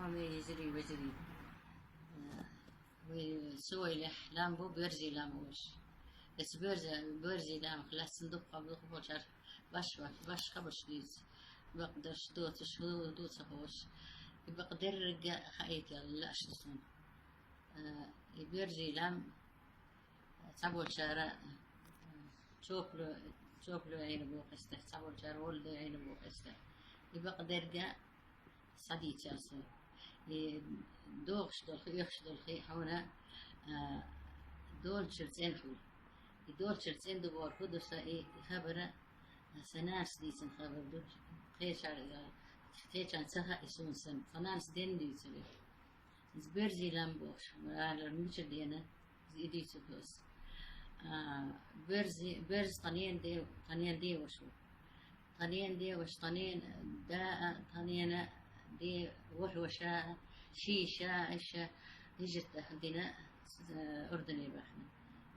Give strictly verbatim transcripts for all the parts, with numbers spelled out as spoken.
Вай езарий, вежарий. Э, вай Суайлехь лам бу, Берзий лам бу уж. Эцу Берзий, Берзий ламах лаьцна дуккха а болчара баш, баш хабарш дийца. Бакъдарш доцуш, хӀу ду ца ховш. И бакъ деррига хаийтал лаьаш ду суна. Э, и Берзий лам цхьаболчара, э, чопло, чопло Ӏийна боху эцтехь, цхьаболчара волдо Ӏийна боху эцтехь. И бакъдерг а схьадийцар со. И догӀуш долу хи, оьхуш долу хи хьуна, а, долчуьра цӀена хуьлу. И долчуьра цӀена ду бохург хӀун ду сан, и хабар а сан нанас дийцина хабар ду. Кхечара, кхечарна ца хаьа и суна санна. Сан нанас денна дуьйцура. Иза Берзий лам бохуш, алар мичара дена, иза и дуьйцу хӀуъа. А, Берзи, Берза тхан ненан де-, тхан ненан деваша ву. Тхан ненан деваша, тхан ненан да а, тхан ненан де-, ваша а, шиша а, иша хӀижрат дина, э, Урдане баьхкина.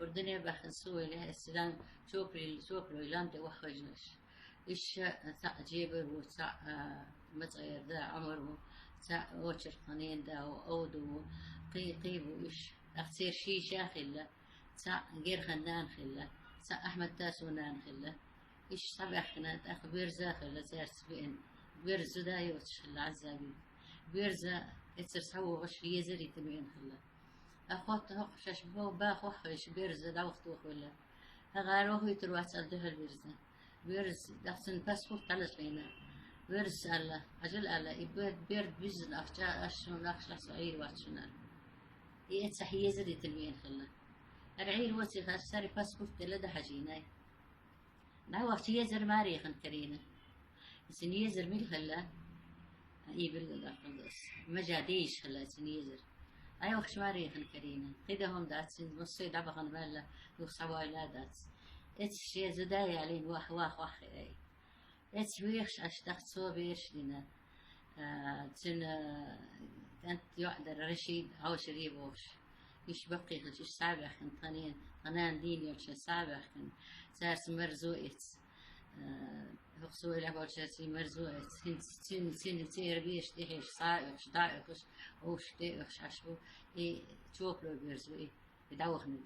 Урдане баьхкина Суайлехь, эцу лам чоплой, чоплой лам тӀе ваххайжина аша. Иша цхьаъ Джебар ву, цхьаъ, а, МацӀера да Ӏумар ву, цхьаъ очерк тхан ненан да ву, Овда ву, кхин, кхин бу иша. ТӀаккха церан шиша а хилла, цхьаъ Герхан нана хилла, цхьаъ Ахьмад-Тасун нана хилла. Иша схьабаьхкина, тӀаккха Берза а хилла, цаьрца веана. Берза зуда йоцуш хилла, Ӏаззабин. Берза эцар схьавогӀуш езар йитина веана хилла. Ткъа хотта хӀокху шаьш бо-, баха ваххийша Берза дӀавахтохуьйла. ХӀара вахийтур вац аьлла дуьхьал вирзина. Берза, тӀаккха цуьнан паспорт дӀалачкъийна. Берзас аьлла, хьажал аьлла, и бер-, берд биззина ахча, аш шуна ахча лахь со Ӏийр вац шуна аьлла. И эццахь езар йитина веана хилла. ХӀара Ӏийр ваций хаза, цара и паспорт тӀе ладахьажийнай. ДӀавахча езар марехана карийна. Цуьнан езар мила хилла? И билгалдаккхалда ас. Мажа дийша хилла цуьнан езар. ДӀайохуш марехана карийна. Кхин дан хӀума дац, цуьнан массо а дӀабахана ваьлла, юха схьавойла а дац. Эццахь шен зуда ялийна вах-, вах-, ваххи ай. Эццахь вехаш аша даха цо бераш дина. А, цуьнан кӀант йоӀ дара Рашид, Ӏовшаре бохуш. Уьш баккхий хилча, уьш схьабаьхкина, тхан нана, тхан нана дийна йолчу схьабаьхкина. Цаьрца марзо эцна. Э, хӀокху Суайлехь болчаьрца и марзо эцна. ХӀинца цуьнан, цуьнан церан бешаш тӀехьежаш, схьа а оьхуш, дӀа а оьхуш, вовшашка тӀе а оьхуш Ӏаш ву. И чоплой Берза ву и, и дӀаваханиг.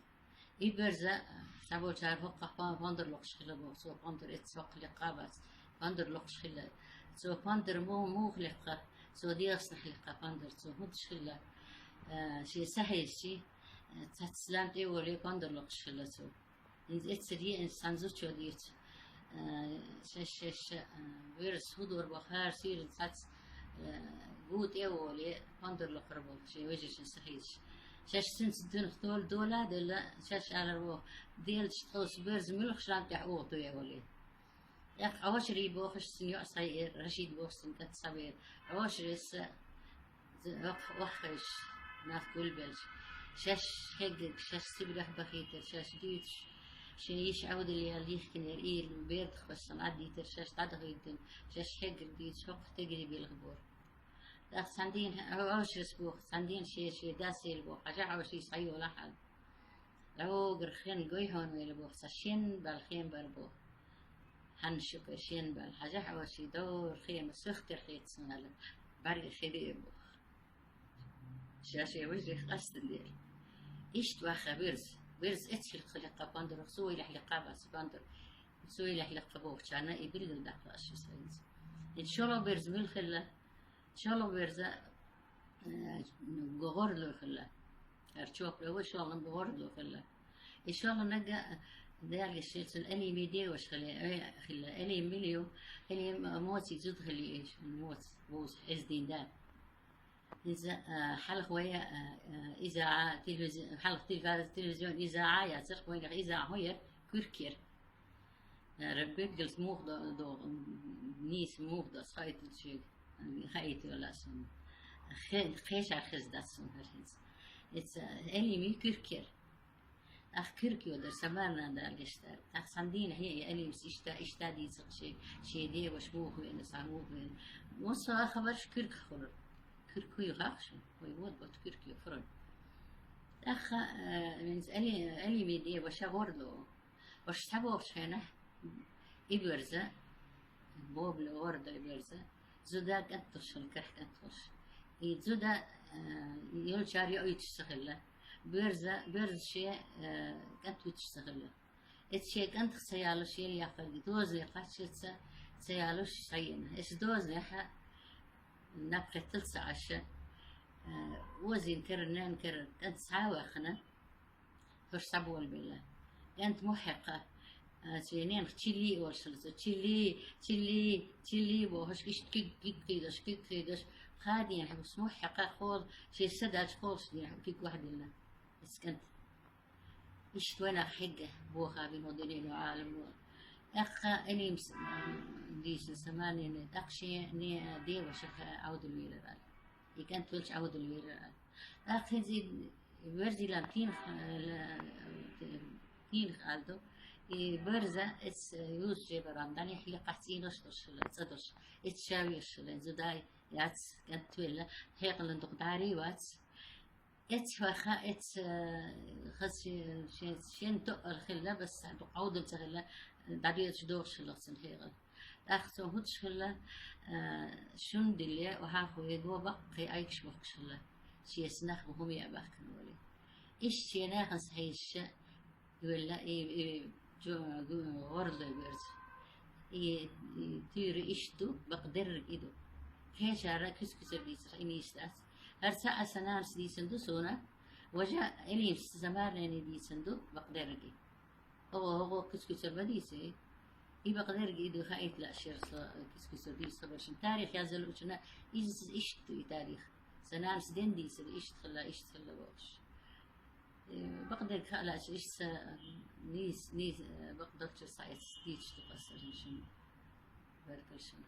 И Берза, цхьаболчара хӀокхахь пон-, пондар локхуш хилла боху, цо пондар эцна хӀокху лекха а бац, пондар локхуш хилла. Цо пондар му-, муха лекха, цо дегӀаснахь лекха пондар, цо хӀунташ хилла, э, шен са хьийзачий, э, цхьацца лам тӀе а волий, пондар локхуш хилла цо. ХӀинца эццара еана цхьана зудчо дийцу. Э, шаьш, шаьш, э, Берза хӀун дора боху, хӀара суьйранна цхьацца, э, гу тӀе а волий, пондар локхура боху, шен вежаршна са хьийзаш. Шаьш цуьнца дуьнах дола, дола а делла, шаьш алар боху, деллачу тховса Берза муьлхачу лам тӀехь оха тӀе а волий. ТӀаккха Ӏошарий бохуш цуьнан йоӀ схьаеара, Рашид бохуш цуьнан кӀант схьавеара. Ӏошарес З-, вакх-, ваххийша, нах гулбелча, шаьш хьегнарг, шаьш сибрех бахийтар, шаьш дуьйцуш, шен йиша Ӏовдал яьлла йихкинера, ийр бердах хӀоьссина Ӏаддийтар, шаьш дӀадахийтина, шаьш хьегнарг дуьйцуш, хӀокху тегере белха бора. ТӀаккха цхьана дийна Ӏо-, Ӏошарас боху, цхьана дийна шен, шен дас элира боху, хьажахь, Ӏоший, схьайола хьан. ДӀогара хен гой хьуна вела боху, сан шен бала хен бара боху. Хьанна шу кху шен бала? Хьажахь, Ӏоший, дора хема сих тера хета сан аьлла, бӀаьргех хи беа боху. Ша шен вежарих къастадера. Иштта ваха Берза. Берза эццахь лекха пондар, Суайлехь лекха бац пондар. Суайлехь лекха бохучарна и билгалдаккха аш иза хӀинца. ХӀинца шолгӀа Берза мила хилла? ШолгӀа Берза, э, гӀордало хилла. ХӀара чоплой ву, шолгӀаниг гӀордало хилла. И шолгӀаниг, э, Дала гечдойла, цуьнан Алимин деваша хилла, э, хилла. Алим мила ю? Алим, э, Моцига зуда хилла, э, Моца, вовза, Ӏездин да. Иза, э, хьалха вай, э, э, иза, а, телевизи-, хьалха телевиз-, телевизион иза а яцара, вайнах иза а хӀун яра, куьрк яра. Э, билгалц муха до-, до-, нийса муха до, хаийтина шуьга, хаийтина йолу ас хӀума. Хе-, кхечара хезна дац хӀума хӀара хӀинца. Иза Алимин куьрк яра. Ах, куьрк йодара, сан марнана Дала гечдойла. Ах, цхьана дийнахь и Алимас иштта, иштта дийцира шен, шен деваша муха веана, цхьа муха веана. Массо а хабарш куьрках хуьлура. Куьрк хӀун ю хаьа шуна? Вай вот, вот куьрк ю хуьлура. ТӀаккха, э, вайца Али-, Алимин деваша гӀордало. Уьш схьабогӀучу хенахь и Берза, бобли гӀордало и Берза, зуда кӀант долуш хилла, карахь кӀант долуш. И зуда, э, йолчар йоуьйтуш ца хилла. Боьрза, боьрза шен, э, кӀант вуьтуш ца хилла. Эцу шен кӀантах ца ялуш, ел яххалги, дозане кхаччалца ца ялуш схьаена. Эцу дозанехьа наб хеттал ца Ӏаш, э, озийна кара, наьна кара кӀант схьа а ваьхна, хӀорш схьаболабелла. КӀант мухь хьекха, а, цу ненах Чили олуш хилла цо. Чили, Чили, Чили бохуш, иштта куьг, куьг кхийдаш, куьг кхийдаш, хадийна хьуьгус мухь хьекха, хола, шен са даьлча, холаш дийна куьг вахьделла. Эцу кӀант. Иштта вайнах хьегга боха бина хӀо дуьнено Ӏалам ву. ТӀаккха Элимас, м, дийцина Самарнене, тӀаккха шен не, девашах Ӏовдал вирар аьлла. И кӀант велча Ӏовдал вирар аьлла. ТӀаккха хӀинца и верзилан тийнах, э, тийнах аьлла ду. И боьрза эцу Юсуп-Жебаран дӀанехьа лекхача цӀенош долуш хилла, цӀа долуш. Эцу ша везаш хилла, зуда яц, кӀант велла, хьекъалан дукха дӀари а вац. Эцу ваха, эцу, э, хаза шен, шен, шен тоъал хилла, бас дукха Ӏовдал ца хилла, дӀадоьдуш дохуш хилла цуьнан хьекъал. ТӀаккха цо хӀуттуш хилла, э, шун дилле, охьа а хьо вего, баккхий Ӏайгаш бохкуш хилла, шеца нах бу хӀума яа баьхкина волий. Иштта шен нахана схьайшша, велла, и, и, чо-, гу-, гӀордой боьрза. И, и туьйра иштта ду, бакъдерг и ду. Кхечара куьц-куьцара дийцар, и нийса дац. ХӀара цхьаъ сан нанас дийцина ду суна, важа Элимас Самарнене дийцина ду бакъдерг и. ХӀогӀо, хӀогӀо куьц-куьцара ма дийций. И бакъдерг и ду хаийта лаьа шера со куьц-куьцара дийца хабаршна. Тарих язъялучунна иза иштта ду и тарих. Сан нанас ден дийцар, иштта хилла, иштта хилла бохуш. Э, бакъдерг хаа лаьа, иштта са нийса, нийса, э, бакъдолчуьра схьаэцна дийцаш ду-кх аса шуна. Баркалла шуна.